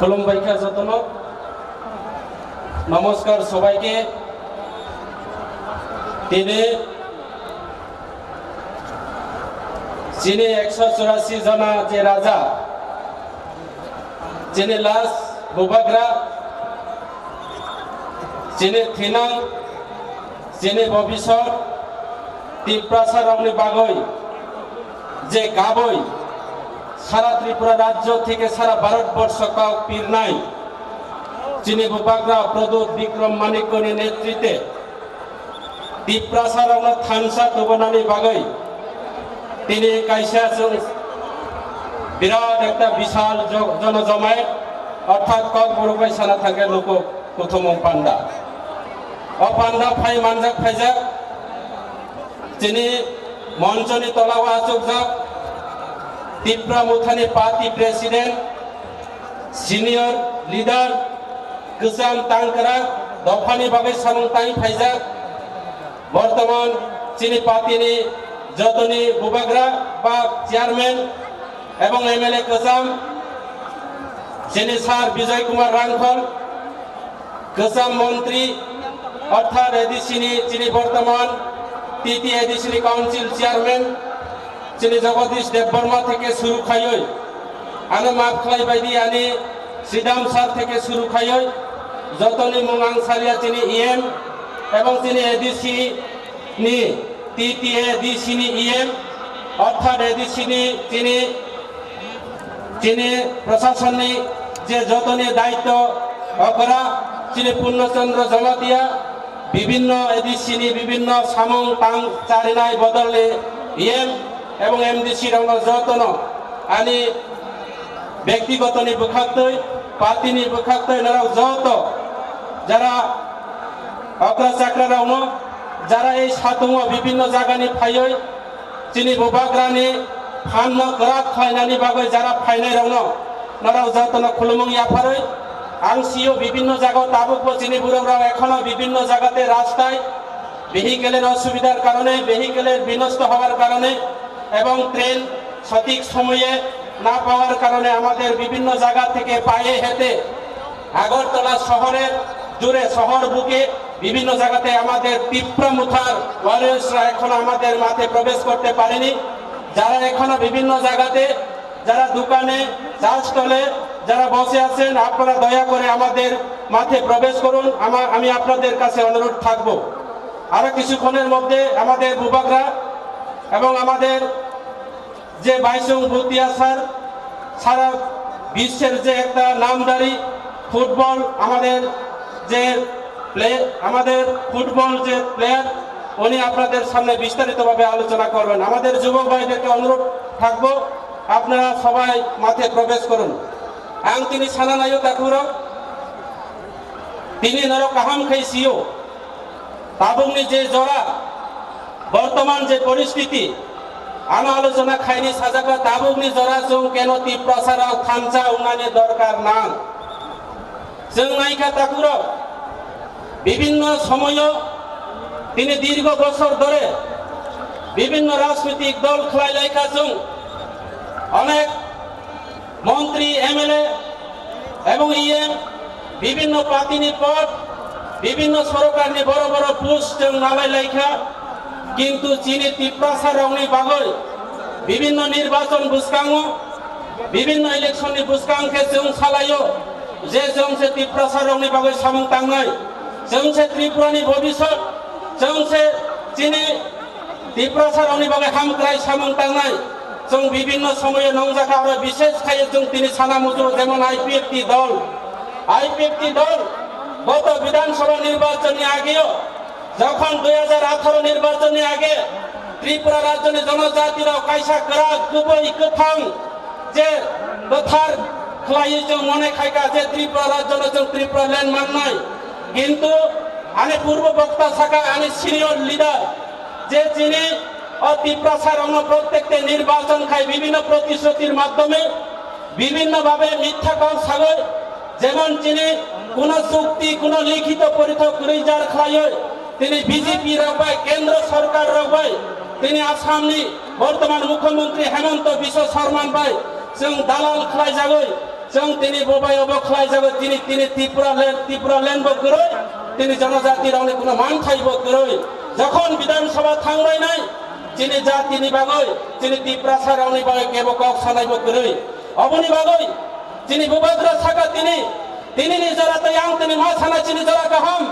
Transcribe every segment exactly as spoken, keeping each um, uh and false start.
Khulumbai kha jotono. নমস্কার সবাইকে। Tini chini ekso churasi jona je raja, chini last bubagra, chini thinang, chini bobisot, Tiprasa rokni bagwi je gabwi sara Tripura rajyo theke sara Bharat borsho kok pirnai chini bubagra Pradyut Bikram Manikyani netrite Tiprasa rokno thansa tubunani bagwi tini kaisa chwng birat ekta bisal jo-, jono jomayet orthat Kokborok bai sana thangkhe luku kuthumung panda. O panda phai manjak phaijak chini monchoni tolao achukjak Tipra Mothani party president, senior leader, kwcham tangkra dophani bagwi samung tang phaijak. Bortoman chini party ni jotoni bubagra ba chairman ebong M L A kwcham chini sir Bijoy Kumar Rangkhol, kwcham montri, orthat A D C ni chini bortoman T T A D C ni council chairman chini Jagadish Debbarma theke suru khaiwi, ano maaf khlai baidi ani Sidam sir theke suru khaiwi, jotoni mung ang salia chini E M ebong chini A D C ni T T A D C ni E M, orthat A D C ni chini, chini prasasonni je jotoni daitto okra chini Purno Chandra Jamatia, bibinno A D C ni bibinno samung tang charinai bodolni E M ebong M D C rokno jotono ani bektigotoni bwkhaktwi, party ni bwkhaktwi norok joto jara okra chakra rokno, jara ei satungo bibinno jagani phaiwi chini bubagrani phanno kwrak khlainani bagwi jara phainai rokno norok jotono khulumung yapharwi ang sio bibinno jagao tabukbo chini borok rok ekhono bibinno jagate rastai vehicle-এর অসুবিধার কারণে, vehicle-এর বিনষ্ট হওয়ার কারণে এবং ট্রেন সঠিক সময়ে না পাওয়ার কারণে আমাদের বিভিন্ন জায়গা থেকে পায়ে হেঁটে আগরতলা শহরের জুড়ে, শহর বুকে বিভিন্ন জায়গাতে আমাদের তিপ্রা মুথার ওয়ারিয়র্সরা এখনো আমাদের মাঠে প্রবেশ করতে পারেনি। যারা এখনো বিভিন্ন জায়গাতে, যারা দোকানে, চা স্টলে যারা বসে আছেন, আপনারা দয়া করে আমাদের মাঠে প্রবেশ করুন। আমা-, আমি আপনাদের কাছে অনুরোধ থাকবো। আরো কিছুক্ষণের মধ্যে আমাদের বুবাগরা এবং আমাদের যে বাইচুং ভুটিয়া স্যার, সারা বিশ্বের যে একটা নামধারী ফুটবল, আমাদের যে প্লে-, আমাদের ফুটবল যে প্লেয়ার, উনি আপনাদের সামনে বিস্তারিতভাবে আলোচনা করবেন। আমাদের যুবক ভাইদেরকে অনুরোধ থাকবো, আপনারা সবাই মাঠে প্রবেশ করুন। Ang tini sana naio takhurok, tini norok kaham khai sio. Tabukni je jora, bortoman je poristiti, ano alochona khaini sajaka tabukni jora chwng keno Tiprasa rok thansa wngnani dorkar nang. Chwng naikha takhurok, bibinno somoyo tini dirgo bosor dhore bibinno rajnitik dol khlai laikha chwng. Onek মন্ত্রী, এমএলএ এবং ইএম, বিভিন্ন পার্টিনি পদ, বিভিন্ন সরকারনি বড় বড় post chwng nalai laikha, কিন্তু chini Tiprasa rokni bagwi বিভিন্ন নির্বাচন bwskango, বিভিন্ন ইলেকশননি bwskang khe chwng salaio je chwng se Tiprasa rokni bagwi samung tangnai, chwng se Tripurani bhobishyot, chwng se chini Tiprasa rokni bagwi hamkrai samung tangnai chwng bibinno somoyo nongjakha, aro bishesh khaiyo chwng tini sana muchungo, jemon IPFT দল, আইপিএফটি দল গত বিধানসভা নির্বাচননি আগেও যখন দুই হাজার আঠারো নির্বাচননি আগে ত্রিপুরা রাজ্যনি জনজাতিরাও kaisa kwrak kubui kwthang je kwthar khlaiwi chwng mone khaikha je Tripura rajyono chwng Tripura land mannai, kintu ani purbo bokta sakha, ani senior leader, je chini o Tiprasa rokno প্রত্যেকটি নির্বাচন khai বিভিন্ন প্রতিশ্রুতির মাধ্যমে বিভিন্ন ভাবে মিথ্যা call sagwi, jemon chini kuno chukti, kuno likhito porikho kwrwi jar khlaiwi tini BJP rok bai, kendro sorkar rok bai, tini Assam ni bortoman mukhyamantri Himanta Biswa Sarma bai chwng dalal khlaijagwi Chwng tini bo bai obo khlai jago, tini, tini Tripura land, Tripura land bo kwrwi, tini jonojati rokni kuno manthai bo kwrwi. Jokhon Bidhan Sabha thangbai nai, chini jatini bagwi, chini Tiprasa rokni bagwi kebo kok sanai bo kwrwi. Oboni bagwi chini Bubagra saka tini, tini ni jora tei ang tini ma sana chini jora kaham,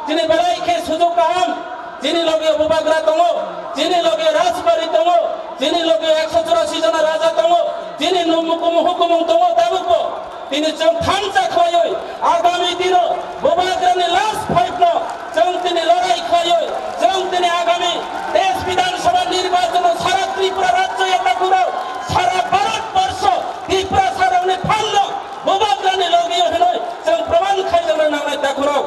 chini belai khe sujok kaham, chini loge Bubagra tongo, chini loge Rajbari tongo, chini loge ekso churasi jona raja tongo, chini nu-, mukumu hukumung tongo tabukbo. Tini chwng thansa khlaiwi agami dino Bubagrani last fight no chwng tini lorai khlaiwi chwng tini agami teis Bidhan Sabha nirbachono sara Tripura rajyo ya takhurok, sara Bharat borsho Tiprasa rokni phanno Bubagrani logi hinwi chwng proman khaijakna nangnai takhurok.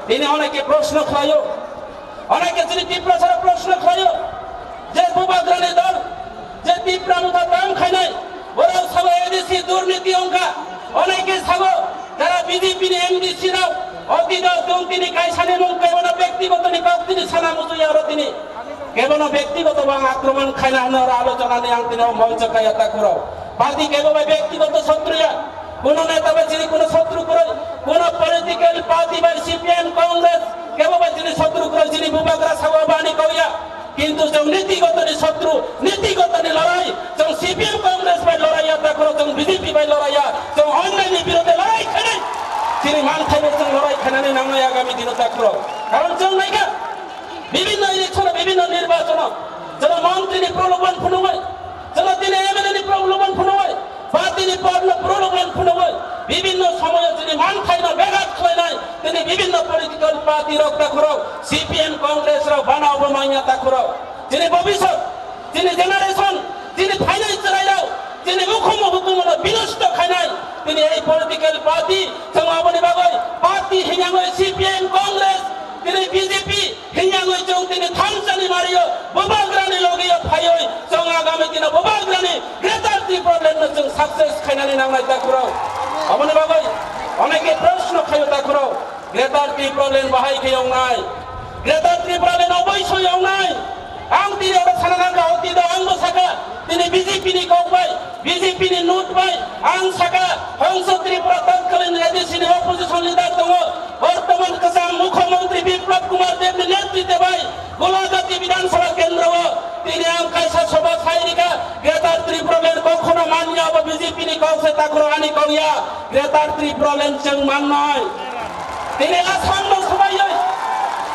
Tini oneke proshno khlaio, oneke chini Tiprasarok proshno khlaio je Bubagrani dol je Tipra Motha tam khainai, borok sabo A D C durniti wngkha, oneke sabo jara B J P ni M D C rok, otito chwng tini kaisani mung kebono bektigotoni kok tini sana muchungya oro tini. Kebono bektigoto bo ang akromon khaina hwnwi oro alochonani ang tini o moncho kaya takhurok. Party kebo bai bektigoto sotru ya, kuno neta bai chini kuno sotru kwrwi, kuno political party bai C P M, Congress kebo bai chini sotru kwrwi, chini Bubagra sago bani kok ya. Kintu chwng nitigotoni sotru, nitigotoni lorai, chwng C P M Congress bai lorai ya takhurok, chwng B J P bai lorai ya, chwng onyaini birode lorai khainai. Chini manthai bai chwng lorai khainani nangnai agami dino takhurok. Karon chwng naikha, bibhinno election o, bibhinno nirbachon o, jono montri ni proloban phunugwi, jono tini M L A ni proloban phunugwi, party ni pod no proloban phunugwi, bibhinno somoyo tini manthai no begat khlainai, tini bibhinno political party rok takhurok, C P M Congress rok bana obo manya takhurok. Tini bobisot, tini generation, tini phainai chwrai rok, tini mukhumu hukumu no binosto khainai, tini ei political party, chwng aboni bagwi party hinangwi C P M Congress, tini B J P, Hingyangwi chwng tini thansani mario, Bubagrani logiyo phaiwi, chwng agami dino Bubagrani Greater Tipraland no chwng success khainani nangnai takhurok. Aboni bagwi oneke proshno khaio takhurok, Greater Tipraland bahai khe yongnai? Greater Tipraland oboisoi yongnai. Ang tini oro sana nangkha, otito angbo saka, tini B J P ni kok bai, B J P ni note bai, ang saka, Hongso Tripura tatkalin A D C ni opposition leader tongo, bortoman kwcham Mukhyamantri Biplab Kumar Deb ni netritwe bai Golagati Bidhan Sabha kendro o tini ang kaisa sabha sai rikha, Greater Tripura Land kokhono manya, abo B J P ni kok se takhurok, ani kok ya, Greater Tripura Land chwng mannai. Tini Assam no swbaiwi,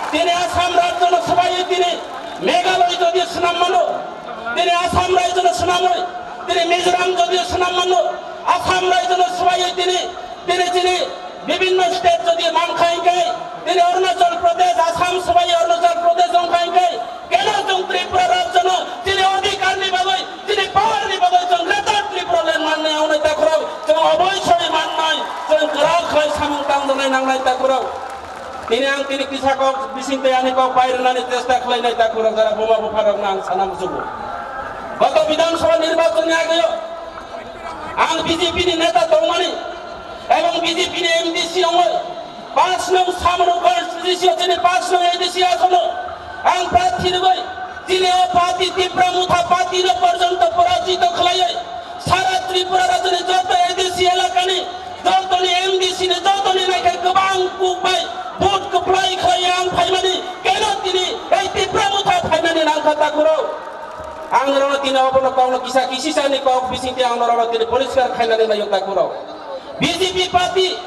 tini Assam rajyo no swbaiwi tini Meghalaya jodi swnam mano, tini Assam rajyo no swnamwi, tini Mizoram jodi swnam mano, Assam rajyo no swbaiwi tini, tini chini bibhinno state jodi mankha hinkhe, tini Arunachal Pradesh, Assam swbaiwi Arunachal Pradesh wngkha hinkhe, keno chwng Tripura rajyo no chini odhikar ni bagwi, chini power ni bagwi chwng Greater Tripura Land mannai, wngnai takhurok, chwng oboisoi mannai, chwng kwrak khlai samung tangjaknai nangnai takhurok. Tini ang tini kisa kok bising tei ani kok pai rwnani chesta khlainai takhurok, jara buma bupharokno ang sana muchungo. Goto Bidhan Sabha nirbachonni ageo ang B J P ni neta tongmani ebong B J P ni M D C wngwi panch nong Samru constituency o chini panch nong A D C asono ang prarthi rwgwi chini o party Tipra Motha party no porjonto porajito khlaiwi sara Tripura rajyoni joto A D C elakani jotoni M D C ni jotoni naikhe kwbang kuk bai vote kwplai khlai ang phaimani, keno tini ei Tipra Motha phaimani nangkha takhurok. Ang norokno tini obono kokno kisa kisisani kok bisingtwi ang norokno tini poriskar khainani naio takhurok. B J P party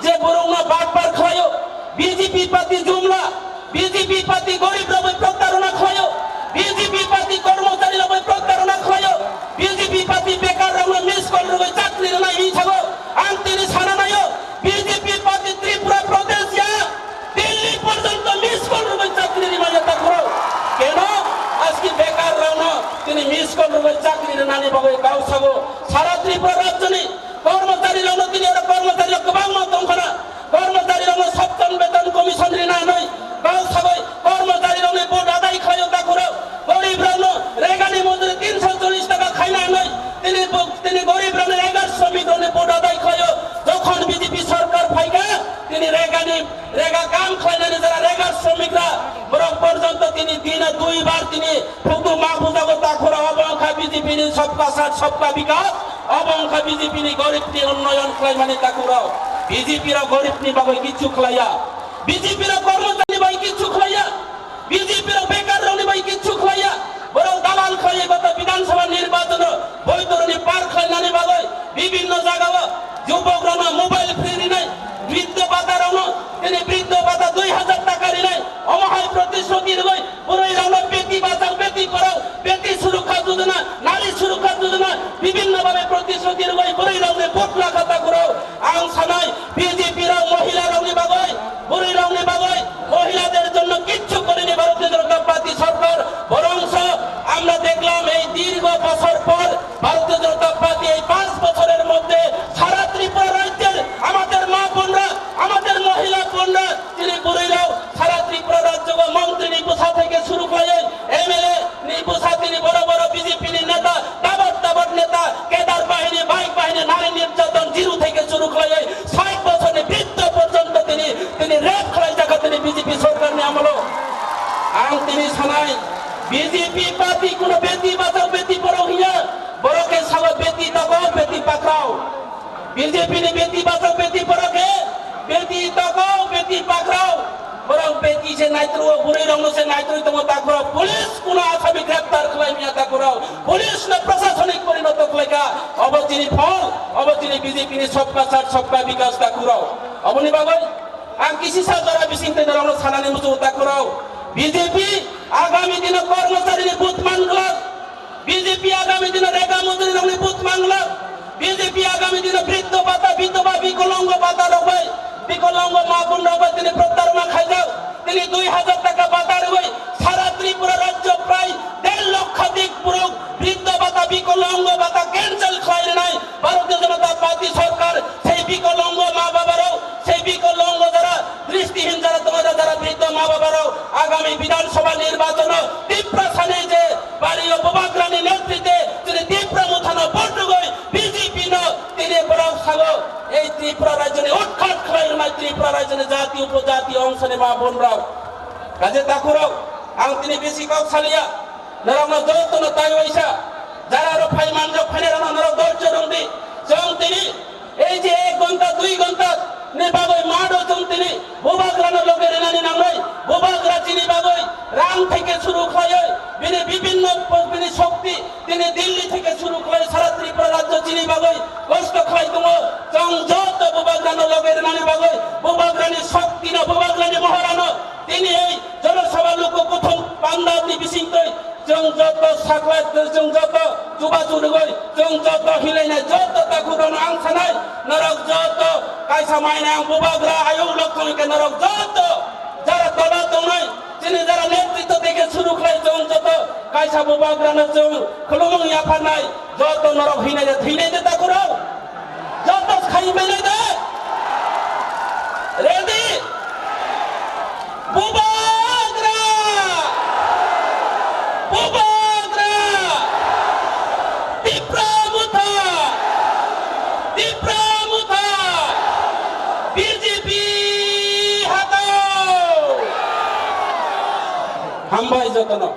je borokno batpar khlaio, B J P party jumla, B J P party gorib rokbai protarona khlaio, B J P party kormochari rokbai protarona khlaio, B J P party bekar rokno miss call rwgwi chakri rwnai hinwi sago. Ang tini sana naio, B J P party Tripura Pradesh ya Delhi porjonto miss call rwgwi chakri rwmani takhurok. Keno aski bekar rokno tini miss call rwgwi chakri rwnani bagwi kok sago. Sara Tripura rajyoni kormochari rokno tini oro kormochari rok kwbangma tongkhana. Kormochari rokno Saptan Beton Commission rina hinwi kok sagwi kormochari rokni vote adai khlaio takhurok. Gorib rokno regani mojuri tinsho chollish taka khaina hinwi tini bo-, tini gorib rokni regar shramik rokni vote adai khlaio. Jokhon B J P sarkar phaikha, tini regani rega kam khlainani jara regar shramik rok borok porjonto tini dine dui bar tini phutu ma bujago takhurok, obo wngkha B J P ni sabka saath sabka bikas. Obo wngkha B J P ni gorib ni unnoyon khlaimani takhuk rok. B J P rok gorib ni bagwi kichu khlaiya. B J P rok kormochari ni bagwi kichu khlaiya. B J P rok bekar rokni bagwi kichu khlaiya. Borok dalal khlaiwi gota Bidhan Sabha nirbachon o boitoroni par khlainani bagwi bibinno jagao jubok rokno mobile free rinai, briddo bata rokno tini briddo bata dui hajar taka rinai. Omo hai protishruti rwgwi bwrwi rokno beti bachao, beti porao, beti surukha jojona, nari surukha jojona, bibinno bhabe protishruti rwgwi bwrwi rokni buk lakha takhuk rok. Ang sanai, B J P rok mohila rokni bagwi, bwrwi rokni bagwi, mohilader jonno kichu korini Bharatiya Janata Party sorkar, borongso amra dekhlam ei dirgho bochor por Bharatiya Janata Party ei panch bochorer moddhe sara Tripura rajyer amader ma bonra, amader mohila bonra, tini bwrwi rok sara Tripura rajyo o montri ni bwsa theke suru khlaiwi M L A ni bwsa tini boro boro B J P ni neta, tabok tabok neta, kedar bahini, bike bahini, nari nirjaton jiru theke suru khlaiwi sait bochor ni briddo porjonto tini, tini rape khlai jakha tini B J P sorkar ni amolo. Ang tini sanai, B J P party kuno beti bachao beti porao hiya, borok khe sao beti tokok beti pakrao. B J P ni beti bachao beti porao khe beti tokok beti pakrao. Borok beti se naitru o, bwrwi rokno se naitru tongo takhuk rok. Police kuno asami greptar khlai miya takhuk rok. Police no prasasonik porinoto khlai kha. Obo chini phol, obo chini B J P ni sabka saath sabka vikas takhuk rok. Oboni bagwi ang kisisa jora bising tei norokno sanani muchungo takhuk rok. B J P agami dino kormochari ni booth manglak. B J P agami dino rega mujuri rokni booth manglak. B J P agami dino briddo bata, bidoba, bikolongo bata rok bai, bikolongo ma bon rok bai tini protarona khaijak. Tini dui hajar taka bata rwui sara Tripura rajyo prai der lokhadik borok briddo bata, bikolongo bata cancel khlai rwnai Bharatiya Janata Party sorkar. Sei bikolongo ma baba rok, sei bikolongo jara dristihin jara tongo, jara briddo ma baba rok agami Bidhan Sabha nirbachon o Tiprasa ni je bari o Bubagrani netritwe chini Tipra Mothano vote rwgwi B J P no tini borok sago ei Tripura rajyoni utkhat khlai rwnai, Tripura rajyoni jati upojati ongsoni ma bon rok. Kaje takhuk rok, ang tini bisi kok saliya, norokno jotono tai waisa, jara aro phai manjak phainai rokno norok dorjo rwngdi, chwng tini ei je ek ghonta, dui ghonta ni bagwi mado chwng tini Bubagrano loge rwnani nangnai, Bubagra chini bagwi rang theke suru khlaiwi, bini bibinno po-, bini shokti tini Delhi theke suru khlai sara Tripura rajyo chini bagwi kosto khlai tongo. Chwng joto Bubagrano loge rwnani bagwi, Bubagrani shoktino, Bubagrani mohorano tini ei Jana Sabha luku kuthum pandani bisingtwi chwng joto sakhlai, chwng joto chubachu rwgwi, chwng joto hilainai joto takhukrokno ang sanai, norok joto kaisa mainai ang Bubagra ayuk lok thangwi khe norok joto jara tola tongnai, chini jara netritwo theke suru khlai chwng joto kaisa Bubagrano chwng khulumung yapharnai, joto norok hinai de, thwinai de takhurok. Joto khai belai de. Ready? Bubagra! Bubagra! Tipra Motha! Tipra Motha! B J P hatao! Hambai jotono.